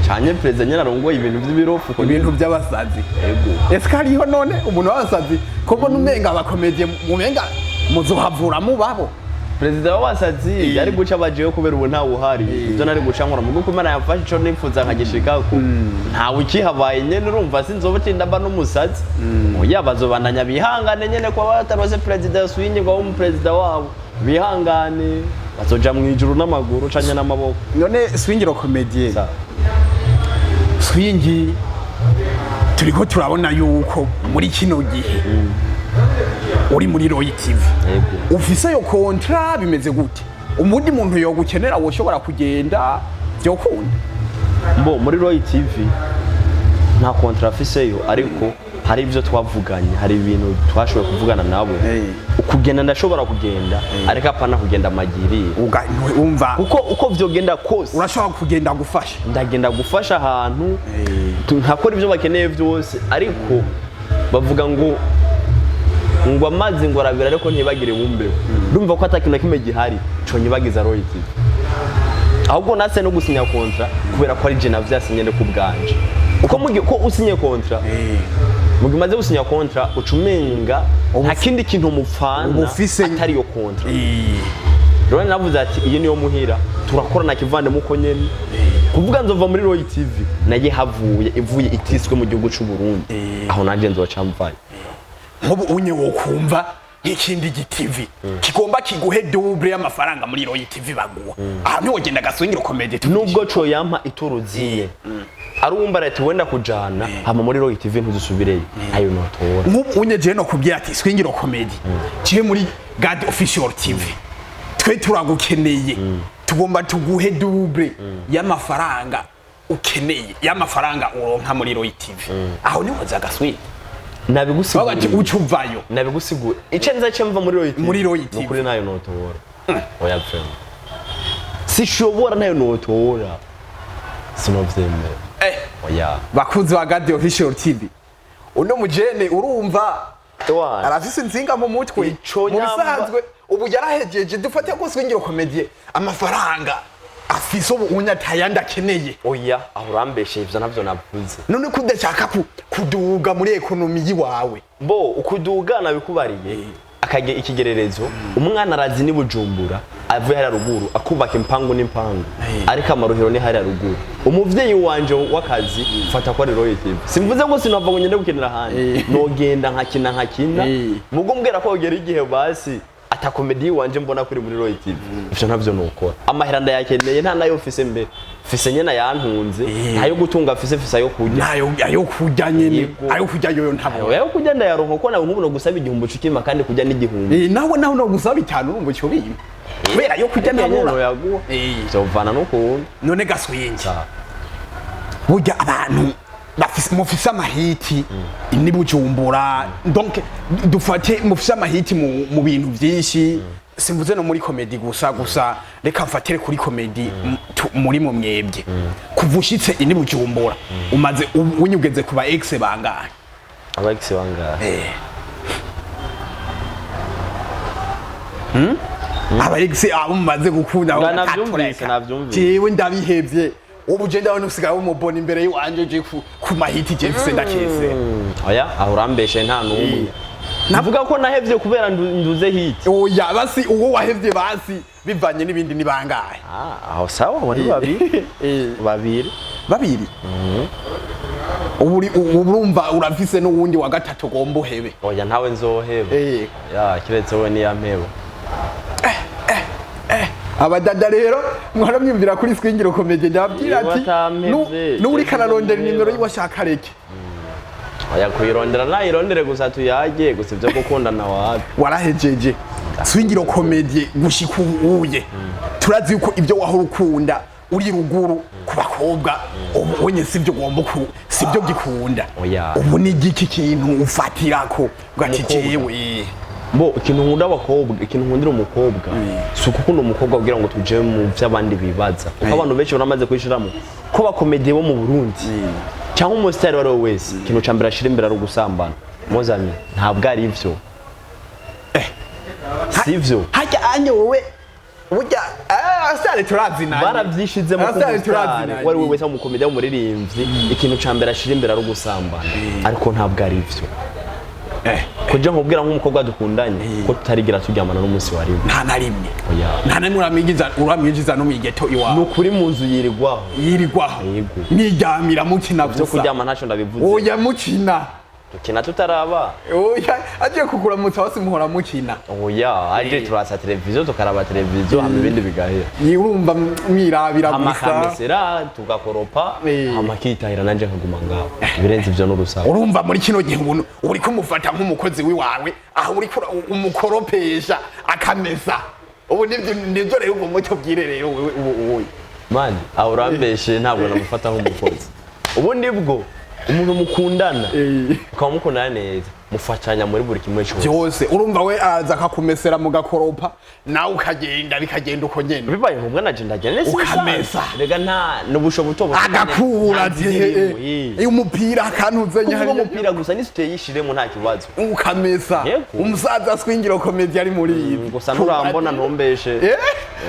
canye perezida nyene arongoye ibintu vy'ibirofu uko. Ibintu by'abasazi. Ego. Ese hariho none umuntu w'abasazi ko mbona umenga abakomediye mumenga muzohavura mubabo? Perezida w'abasazi yari guca abajeyo, kubera ubu ntawe uhari. Ibyo nari guca nkora mugo ko Imana yamfashe ico nifuza nkagishikako, ntawe ukihabaye nyene. Urumva sinzoba tinda mba n'umusazi. Oya, bazobandanya bihangane nyene kuba batarose perezida yasuye ngo abe umuperezida wabo. Bihangane, bazoja mu ijuru n'amaguru canke n'amaboko. None swingiro komediye, Sa. swingi, turiko turabona yuko muri kino gihe uri muri Roy TV. Yego. Ufise yo contrat, bimeze gute? Umundi muntu yogukenera woshobora kugenda, vyokunda? Mbo muri Roy TV nta contrat afiseyo, ariko hari ibyo twavuganye, hari ibintu twashoboye kuvugana nabo. Ukugenda ndashobora kugenda, ariko apana kugenda amagiriye. Wumva Kuko uko vyogenda kose, urashobora kugenda gufasha. Ndagenda gufasha ahantu, nkakora ibyo bakeneye byose, ariko bavuga ngo amazi ngo arabira ariko ntibagire bumbeho. Ndumva ko atakintu na kimwe gihari conyibagiza Roy TV, ahubwo nase no gusinya contrat kubera ko ari je navyasinye ku bwanje. Uko mugihe ko usinye contrat, mugihe umaze gusinya contrat, uca umenga nta kindi kintu mupfana uba ufise- atari iyo contrat. Rero navuze ati iyi niyo muhira, turakorana kivandimwe uko nyene. Kuvuga nzova muri Roy TV, naye havuye ivuye itiswe mu gihugu c'u Burundi, aho nanje nzoca mvayo. Nk'ubu unye wokumva nk'ikindi gitivi kigomba kiguhe double y'amafaranga muri Roy TV baguha, aha ntiwogenda gaswingiro comedy? Nubwo co yampa ituruziye ari uwumva ati wenda kujana hama muri Roy TV ntuzusubireyo, ayo notora. Nk'ubu unye jewe no kubwira ati swingiro comedy, kibe muri God Official TV, twe turagukeneye, tugomba tuguhe double y'amafaranga ukeneye, y'amafaranga uronka muri Roy TV, aho niwoza gaswingi bavuga ati Nabigusiguriye. Uca uvayo. Nabigusiguriye ice nza ce mva muri Roy TV. Muri Roy TV. Nukuri nayo notora. Oya, vraiment sishobora, nayo notora, sinovyemera. Oya. Bakunzi ba God Official TV, uno mujene urumva Ewana. arafise inzinga mu mutwe. Ico mu bisanzwe ubu yarahejeje, dufate ko swingiro comedy amafaranga afise ubu unya atayandi akeneye. Oya, aho urambeshe, ivyo navyo navuze. None ko udashaka kuduga muri économie yiwawe? Bo ukuduga nabikubariye akage ikigererezo, umwana arazi ni Bujumbura avuye hariya ruguru akubaka impangu n'impangu, ariko amaruhero ni hariya ruguru. Umuvyeyi wanje w'akazi fata ko ari Roy TV. Simvuze ngo sinava ngo ngende gukinira ahandi, nogenda nkakina. Mugo mbwira ko ogera igihe basi ata comedy wanje mbona kuri muri Roy TV, ivyo ntavyo nokora. Amahera ndayakeneye, nta nayo mfise mbere, mfise nyene yantunze, ntayo gutunga mfise, mfise ayo kurya. Nayo ayo kurya nyene. Yego. Ayo kurya yoyo ntabwo. Oya, kurya ndayaronka, kuko nawe nk'ubu nogusaba 1000 ucukima, kandi kurya n'igihumbi. Nawe no gusaba 5 urumva icyo bimpa kubera ayo kurya ntabura. Yaguha. Vyovana n'ukuntu. None gaswingi, burya abantu bafise mufise amahiti ni Bujumbura, donc dufate mufise amahiti mu bintu byinshi, simvuze no muri comedy gusa, reka mfatire kuri comedy. Muri mu mwebwe kuva ushitse ini Bujumbura umaze unyugeze kuba ex bangahe? Aba ex bangahe? Aba ex abo mumaze gukunda. Nga navyumvise, bakatureka. navyumvise. Jewe ndabihevye, ubu je ndabona usigaye umubona imbere y'iwanje, je ku mahiti je mfise ndakese. Oya, aho urambeshe, nta n'umwe navuga ko nahevye kubera nduze hit. Oya basi, uwo wahevye basi bivanye n'ibindi ni bangahe? Ah, aho sawa, wari babiri babiri. Babiri. Ubu urumva urafise n'uwundi wa gatatu ugomba uhebe? Oya, ntawe nzoheba. Ya, kiretse wowe niyampeba. Abadada rero mwaramwumvira kuri swingiro comedy, ndababwira Niba ati atampevye, n'uriko ararondera ejo inimero nzoheba. yiwe ashaka reke. Oya, kuyirondera nayirondere gusa tuyage gusa, ibyo gukundana wapi. Warahejeje Swingiro Comedy gushika ubu uye turazi yuko ibyo wahora ukunda uri ruguru ku bakobwa, ubu unye sibyo ugomba ku sibyo gikunda. Oya. Ubu ni igiki kintu ufatirako ugati Umukobwa. jewe? Bo, ikintu nkunda abakobwa, ikintu nkundira umukobwa, si ukukunda umukobwa kugira ngo tuje mu vy'abandi bibaza, kuko abantu benshi baramaze kwishiramo ko abakomediye bo mu Burundi cyangwa umusitari uwo ari we wese, ikintu ca mbere ashira imbere ari ugusambana. Mozami, ntabwo ari ivyo, sivyo. Hajya anye wowe burya asare turazinanye. Baravyishizemo ko Asare umusitari turazinanye. uwo ari we wese, umukomediya, w'umuririmbyi, ikintu ca mbere ashira imbere ari ugusambana, ariko ntabwo ari ivyo. Kuja nkubwira nk'umukobwa dukundanye ko tutarigira turyamana n'umunsi wa rimwe. Nta na rimwe? Oya. Nta na rimwe uramwinjiza no mw'igeto Ni iwawe? ukuri, mu nzu yirirwaho. Yirirwaho? Yego. Mwiryamira mukina Byo gusa? kuryama ntacyo ndabivuze. Oya, mukina. Dukina tutaraba. Oya, agiye kukuramutsa hose muhora mukina. Oya, aje turasa televiziyo, tukaraba televiziyo, hama ibindi bigahera. Urumva mwirabira Hama gusa. akamesera, tugakoropa. Hama akitahira, nanje nkaguma ngaho. Ibirenze ivyo n'urusaku. Urumva muri kino gihe ubuntu uri kumufata nk'umukozi wiwawe, aho uri umukoropesha akamesa, ubu nibyo rero ugomba utubwire rero wewe ubu ubu. Mani, aho urambeshe, ntabwo namufata nk'umukozi. Ubu nibwo umuntu mukundana, ukaba mukundana neza, mufatanya muri buri kimwe cyose. Byose. Urumva we aza akakumesera mu gakoropa, nawe ukagenda, bikagenda uko nyene. Bibaye ngombwa naje ndagenda nese. Ukamesa. Rega nta n'ubusho buto buto. Agakura ati umupira akantuze. Kuvuga umupira gusa n'isutiye yishiremo, nta kibazo. Ukamesa. Yego. Umusaza Swingiro Comedy ari muri ibi. Gusa nturambona, ntumbeshe.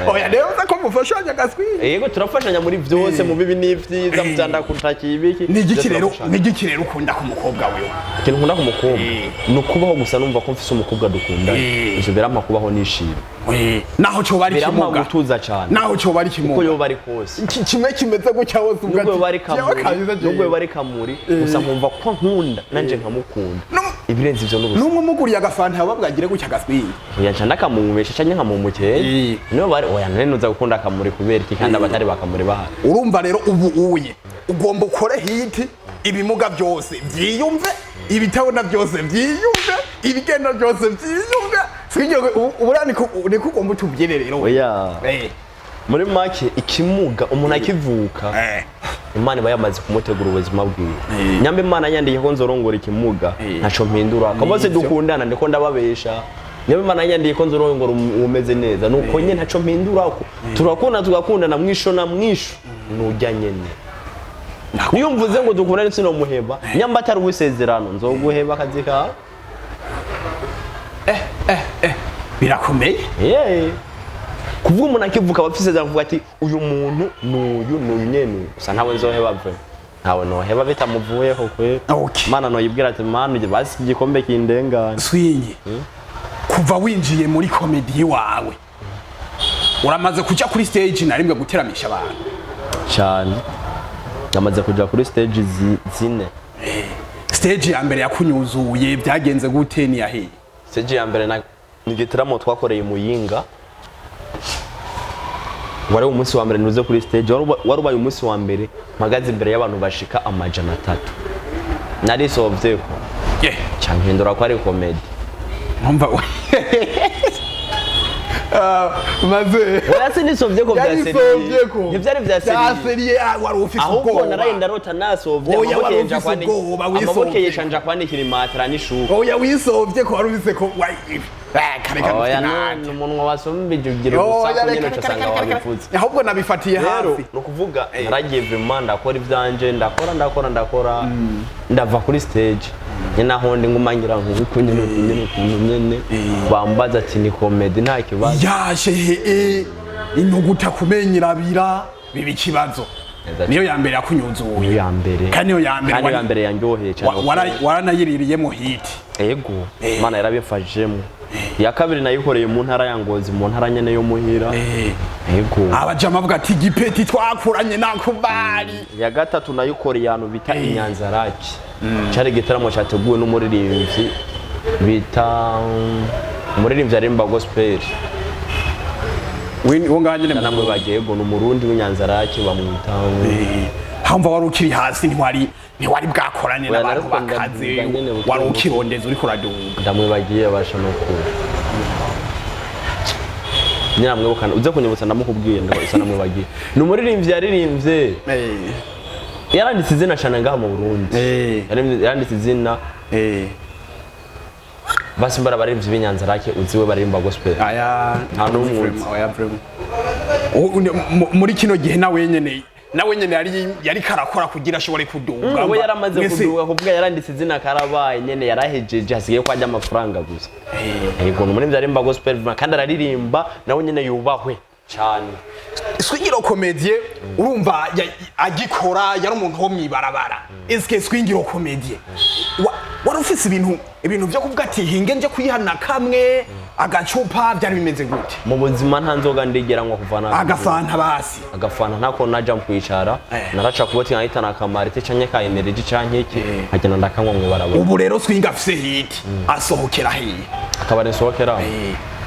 Oya rero uza ko mufashanya gaswingi. Yego, turafashanya muri byose, mu bibi n'ivyiza, mu vyandakutakiye ibiki. Ni igiki rero? Turafashanya. Ni igiki rero ukunda ku mukobwa wewe? Ikintu nkunda ku mukobwa ni ukubaho gusa numva ko mfise umukobwa dukundana. Ivyo birampa kubaho nishimye. Naho coba ari Birampa kimuga? gutuza cane. Naho coba ari Uko kimuga? yoba ari kose. Kimwe kimeze gutya hose ubwo Nubwo yoba ari ati, kamuri, "Jewe kabisa jewe." nubwo yoba ari kamuri, gusa nkumva ko nkunda nanje nkamukunda. Ibirenze ivyo n'ubusa. N'umwe umuguriye agafanta babwagire gutya gaswingi. Oya, nca ndakamumesha canke nkamumukeye. Niyo bari oya, none nuza gukunda akamuri kubera iki kandi abatari bakamuri bahari? Urumva rero ubu uye ugomba ukore hit, ibimuga byose byiyumve, ibitabona byose byiyumve, ibigenda byose byiyumve. Swingi ubura niko ugomba utubwire rero. Oya, muri make ikimuga umuntu akivuka, Imana iba yamaze kumutegura ubuzima bwiwe. Nyamba Imana yandiye ko nzorongora ikimuga, ntaco mpindura ko bose dukundana ndiko ndababesha. Nyamba Imana yandiye ko nzorongora umeze neza, nuko nyene ntaco mpindura ko turakunda, tugakundana mwisho na mwisho nujya nyene. Niyo mvuze ngo dukundane sinomuheba, nyamba atari uwisezerano nzoguheba akazi kawe. Birakomeye. Yeah. Kuvuga umuntu akivuka aba afise isezerano, kuvuga ati uyu muntu nuyu nuyu nyene uyu. Gusa ntawe nzoheba vre, ntawe noheba bitamuvuyeho kwe. Okay. Mana noyibwira ati mana ujye basi igikombe kindengane. Swingi, kuva winjiye muri comedy wawe, uramaze kuja kuri stage na rimwe guteramisha abantu? Cyane, namaze kuja kuri stage zine. Stage ya mbere yakunyuzuye byagenze gute? Ni yahiye? Stage ya mbere ni igitaramo twakoreye Muyinga. Wari umunsi wa mbere ntuze kuri stage, wari ubaye umunsi wa mbere mpagaze imbere y'abantu bashika 300, narisovyeko. Ca mpindura ko ari comedy. Numva ah, maze Oya, sinisovye ko bya Yarisovye ko. sérieux, ntivyari vya Bya sérieux. sérieux, ah, wari ufise Ahubwo ubwoba. naraye ndarota nasovye. Oya, amaboko wari yenja ufise ubwoba, amaboko wisovye. yesha nja kwanikira imatera n'ishuka. Oya, wisovye ko wari ufise ko kare Oya, kare. none umunwa wasumbije ugira Oya, urusaku reka, nyene, reka, uca usanga reka, reka. wabivuze. Ahubwo nabifatiye Rero hafi. ni ukuvuga naragiye vraiment, ndakora ivyanje, ndakora, ndakora, ndakora, ndava kuri stage nyine aho ndi nguma ngira nkuku nyene, uku nyene, ukuntu nyene bambaza ati ni comedy, nta kibazo. Yashe inuguta kumenyerabira biba ikibazo. Neza. Niyo ya mbere yakunyuzuye? Niyo ya mbere. Kandi niyo ya mbere Kandi niyo ya mbere yanryoheye cyane. Waranayiririye hit. Ego, Imana yarabifashijemo. Iya kabiri nayikoreye mu ntara ya Ngozi, mu ntara nyene yo muhira. Ego. Abajama bavuga ati gipeti twakuranye nakubali. Iya gatatu nayikoreye ahantu bita Inyanzaraki. Cari igitaramo cyateguwe n'umuririmbyi bita umuririmbyi aririmba gospel. Wo ngaha nyene? Namwe bagiye, ego, ni umurundi w'Inyanzaraki bamwita. Hamva wari ukiri hasi, ntiwari bwakorane Oya, n'abantu nariko bakaze. ndaduga nyene buke Wari buke. ukirondeza, uriko uraduga. Ndamwibagiye basha no kure nyiramwibukana, uze kunyibutsa ndamukubwiye, ndabisa namwibagiye. Ni umuririmbyi yaririmbye, yaranditse izina cyane ngaha mu Burundi. Yaranditse izina. Basi mbara abaririmbyi b'Inyanza Rake uziwe baririmba gospel. Aya. Nta n'umwe uzi. Oya, vraiment. Muri kino gihe nawe nyene yari karakora kugira ashobore kuduga. We yaramaze Mwese- kuduga, kuvuga yaranditse izina karabaye nyene, yarahejeje, hasigaye ko ajya amafaranga gusa. Yego, ni umuririmbyi aririmba gospel kandi araririmba nawe nyene, yubahwe cyane. Swingiro Comedie, urumva agikora yari umuntu wo mwibarabara. Eske Swingiro Comedie wari ufise ibintu vyo kuvuga ati hinge nje kwihana kamwe agacupa, byari bimeze gute? Mu buzima nta nzoga ndigera nywa kuva na Agafanta basi? Agafanta ntako naja mu kwicara. Naraca kuboti nkahita na kamarite canke ka energy canke iki, nkagenda ndakanywa mw'ibarabara. Ubu rero Swinga afise hit, asohokera hehe? Akabari nsohokeramo?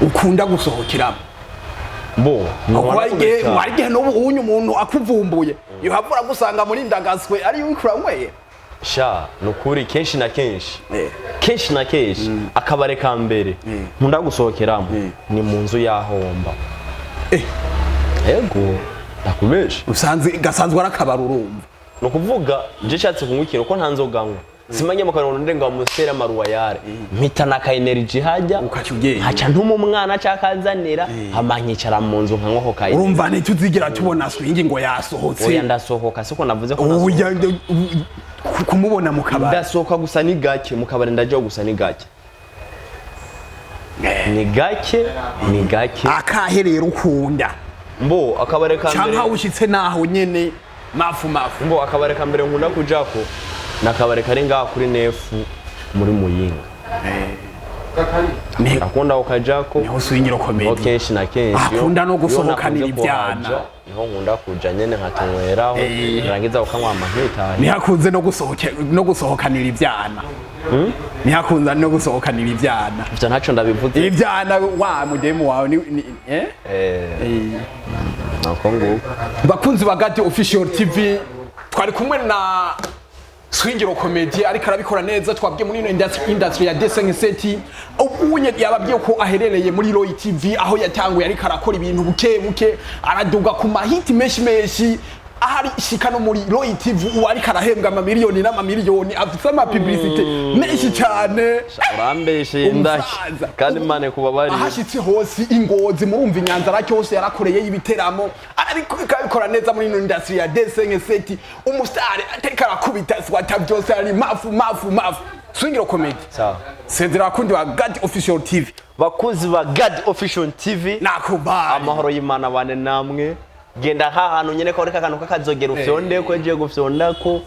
Ukunda gusohokeramo? Bo. Hari igihe n'ubu unye umuntu akuvumbuye yohavura gusanga muri ndagaswe ari uriko uranyweye. Sha, nukuri kenshi na kenshi, kenshi na kenshi, akabare ka mbere nkunda gusohokeramo ni mu nzu y'ahomba. Ego, ndakubesha? Usanze gasanzwe ari akabari, urumva. Ni ukuvuga nje nshatse kunywa ikintu, ko nta nzoga nywa, simajya mu kanwa ndenga musera amaruwayare, mpita na ka energy hajya. Ukaca ugenda. Nkaca ntuma umwana akanzanira, hama nkicara mu nzu nkanywa ako ka energy. Urumva ntituzigera tubona Swingi ngo yasohotse. Oya, ndasohoka, siko navuze ko Ubu nasohoka. Kumubona mu kabari. Ndasohoka gusa ni gake, mu kabari ndajyaho gusa ni gake, ni gake, ni gake. Akahe rero ukunda? Mbo akabare ka mbere Canke ushitse naho nyene mafu mafu? Mbo akabare ka mbere nkunda kujako ni akabare kari ngaha kuri nefu muri Muyinga. Akunda ukajako. Niho Swingiro Niho Comedy kenshi na kenshi. Akunda no Iyo gusohokanira nakunze ivyana. kuhaja, niho nkunda kuja nyene nkatunyweraho, narangiza ukanywa nkitahe. Niho akunze no gusohokanira ivyana, niho akunze no gusohokanira ivyana. Ivyo ntaco ndabivuze. Ivyana wa mudemu wawe ni eh? Eh, nako nguko. Bakunzi ba Gadi Official TV, twari kumwe na Swingiro Comedy, ariko arabikora neza. Twabwiye muri ino industry ya Dessin Seti, ubunye yababwiye ko aherereye muri Roy TV, aho yatanguye ariko arakora ibintu buke buke, araduga ku mahiti menshi menshi, ahari shika no muri Roy TV. Ubu ariko arahembwa amamiliyoni n'amamiliyoni, afise ama publicité menshi cyane. Urambeshe indaki. Umusaza. Kandi Imana kubabarira. Ahashitse hose ingozi, murumva Inyanza Rake hose yarakoreye ibiteramo, arabikora neza muri ino industry ya Dessin Seti. Umusare atariko arakubita swata byose ari mafu mafu mafu. Swingiro Comedy. Sawa. Sezera abakundi ba God Official TV. Bakunzi ba God Official TV, Nakubali. amahoro y'Imana bane namwe. Genda ha hantu nyene ko akantu kakazogera, ufyonde ko egiye gufyonda ko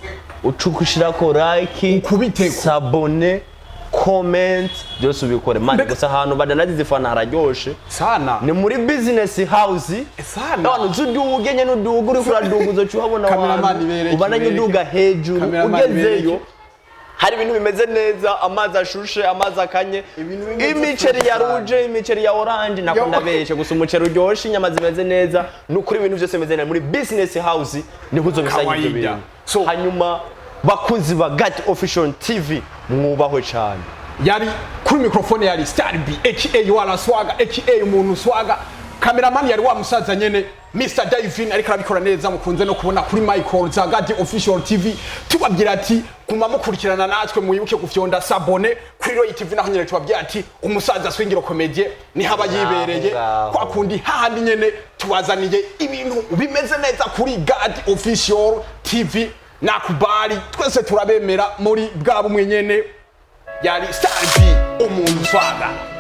ucukushirako like, Ukubiteko. s'abonner, comment, byose ubikore mani. Gusa ahantu badandaza izifana hararyoshe. Sana. Ni muri Business House. Sana. Abantu uzuduge nyene, uduga, uriko uraduga uzoca uhabona Cameraman abantu ibereke, ubandanye ibereke. uduga hejuru. Cameraman Ugezeyo ibereke. hari ibintu bimeze neza, amazi ashushe, amazi akanye, Ibintu bimeze imiceri ya fresh. rouge, imiceri ya orange, nako Yo. ndabeshe, gusa umuceri uryoshe, inyama zimeze neza, ni ukuri ibintu byose bimeze neza. Muri Business House niho uzobisanga ibyo Kawaida. bintu. So- Hanyuma bakunzi ba God Official TV, mwubahwe cyane. Yari kuri microphone yari Star B aka Wala Swaga aka umuntu Swaga. Cameraman yari wa musaza nyene Mr Divin, ariko arabikora neza, mukunze no kubona kuri Michael za God Official TV. Tubabwira ati guma mukurikirana natwe, mwibuke gufyonda s'abonner kuri Roy TV. Naho nyene tubabwira ati umusaza Swingiro Comedie niho aba yibereye. Ngaho. Kwa kundi hahandi nyene tubazaniye ibintu bimeze neza kuri God Official TV. Nakubali, twese turabemera muri bwa bumwe nyene. Yari Star B, umuntu Swaga.